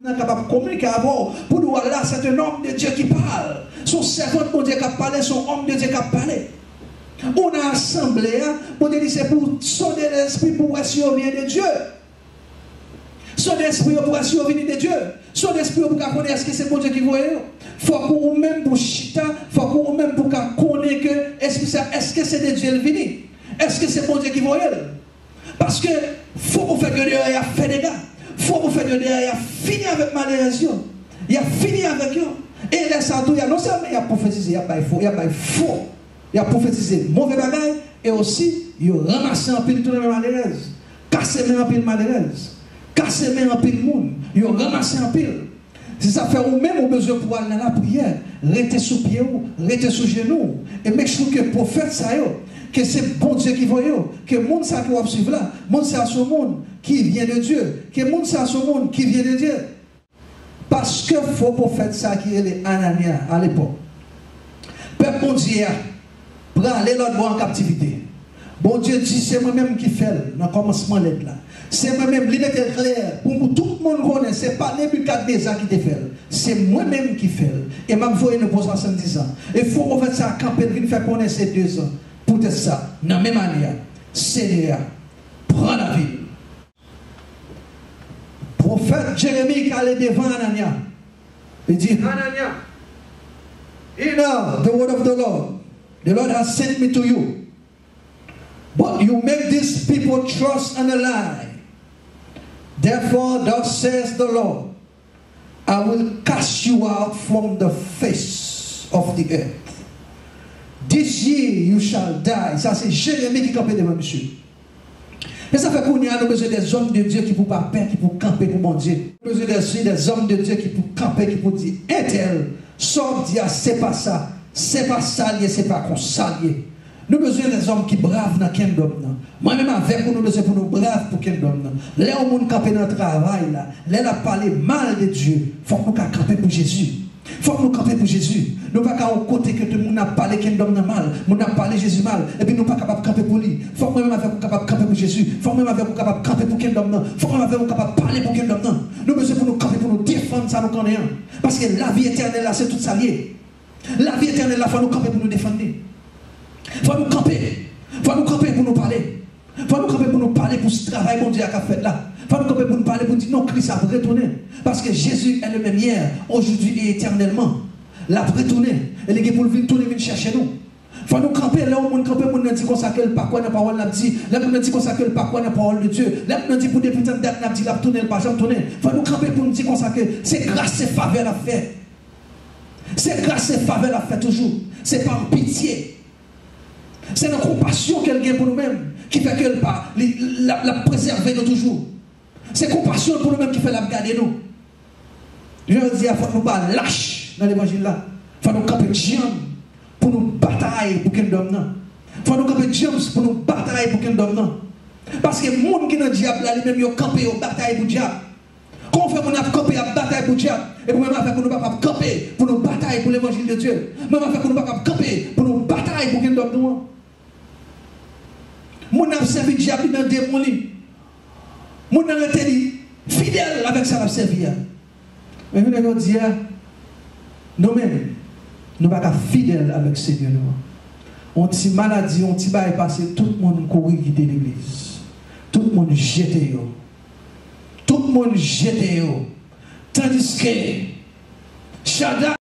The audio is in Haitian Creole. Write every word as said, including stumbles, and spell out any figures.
nan kapab kominike avè w pou di w, "Voilà, c'est un homme de Dieu qui parle." Se yon sèvant Bondye k ap pale, se yon homme de Dieu k ap pale. Ou nan asanble a, Bondye di se pou sonde lespri pou wè si yo vyen de Dye. Sonde lespri yo pou wè si yo vini de Dye. Sonde lespri yo pou ka konnen èske se Bondye ki voye yo. Fòk ou, ou menm pou chita, fòk ou, ou menm pou ka konnen ke espri sa, èske se de Dye l vini? Èske se Bondye ki voye l? Paske fo pwofèt yo deyò y ap fè dega. Fo pwofèt yo deyò y ap fini avèk malerèz yo. Y ap fini avèk yo. E lè sa a tou, y a, non sèlman y ap pwofetize, y ap bay fo, y ap bay fo. Y ap pwofetize move bagay, e osi, yo ranmase anpil tou nan malerèz. Kase men anpil malerèz. Kase men anpil moun. Yo ranmase anpil. Se sa k fè ou menm ou bezwen pou al nan lapriyè, rete sou pye w, rete sou jenou w, e make sure ke pwofèt sa yo, ke se Bondye ki voye yo, ke moun sa ke w ap swiv la, moun sa se yon moun ki vyen de Dye, ke moun sa se yon moun ki vyen de Dye. Paske fo pwofèt sa ki rele Ananya alepòk, pèp Bondye a prale lòt bò an kaptivite. Bondye di, "Se mwen menm ki fè l nan kòmansman lèt la. Se mwen menm," li mete l klè pou, pou tout moun konnen se pa Nebikadneza ki te fè l. "Se mwen menm ki fè l. E m ap voye nou pou swasanndizan." E fo pwofèt sa a kanpe, l vin fè konnen se dezan. Poutèt sa, nan menm ane a, Senyè a pran lavi l. Pwofèt Jeremi k ale devan Ananya. Li di, "Ananya, hear now the word of the Lord. The Lord has sent me to you. But you make this people trust in a lie. Therefore, thus says the Lord, I will cast you out from the face of the earth. This year you shall die." Sa se Jeremi ki kanpe devan misye. Men sa fè kounye a nou bezwen des hommes de Dieu ki pou pa pè, ki pou kanpe pou Bondye. Nou bezwen des, des hommes de Dieu ki pou kanpe, ki pou di, "Entèl, sa w ap di a, se pa sa, se pa sa l ye, se pa konsa l ye." Nou bezwen des hommes ki brav nan kingdom nan. Mwen menm avèk ou, nou bezwen pou nou brav pou kingdom nan. Lè yon moun kanpe nan travay la, lè l ap pale mal de Dye, fòk nou ka kanpe pou Jezi. Fòk nou kanpe pou Jezi. Nou pa ka yon kote ke tout moun ap pale kingdom nan mal, moun ap pale Jezi mal, epi nou pa kapab kanpe pou li. Fòk mwen menm avèk ou kapab kanpe pou Jezi. Fòk mwen menm avèk ou kapab kanpe pou kingdom nan. Fòk mwen menm avèk ou kapab pale pou kingdom nan. Nou bezwen pou nou kanpe pou nou defann sa nou konnen an. Paske lavi etènèl la, se tout sa l ye. Lavi etènèl la, fò nou kanpe pou nou defann li. Fò nou kanpe. Fò nou kanpe pou nou pale. Fò nou kanpe pou nou pale pou travay Bondye a k ap fèt la. Fò nou kanpe pou nou pale pou di non, Kris ap retounen. Paske Jezi est le même hier, aujourd'hui et éternellement. L ap retounen. E li gen pou l vin tounen vin chèche nou. Fò nou kanpe, lè yon moun kanpe, moun nan di konsa ke l pa kwè nan pawòl n ap di. Lè moun nan di konsa ke l pa kwè nan pawòl de Dye. Lè moun nan di pou depi tann dat n ap di l ap tounen, l pa janm tounen. Fò nou kanpe pou n di konsa ke se gras, se favè l ap fè. Se gras, se favè l ap fè toujou. Se pa an pitye. Se nan konpasyon ke l gen pou nou menm ki fè ke l pa, li, l ap, l ap prezève nou toujou. Se konpasyon l pou nou menm ki fè l ap gade nou. Jodi a, fòk nou pa lach nan levanjil la. Fòk nou kanpe djanm pou nou batay pou kingdom nan. Fòk nou kanpe djanm pou nou batay pou kingdom nan. Paske moun ki nan dyab la, li menm yo kanpe, yo batay pou dyab. Kòman w fè moun ap kanpe, ap batay pou dyab, epi mwen menm avèk ou, nou pa p ap kanpe pou nou batay pou levanjil de Dye? Mwen menm avèk ou, nou pa p ap kanpe pou nou batay pou kingdom nou an? Moun nan ap sèvi dyab, li nan demon li. Moun nan rete li fidèl avèk sa l ap sèvi a. Men jounen jodi a, nou menm, nou pa ka fidèl avèk Senyè nou an. On ti maladi, on ti bagay pase, tout moun kouri kite legliz. Tout moun jete yo. Tout moun jete yo. Tandiske Shadrach,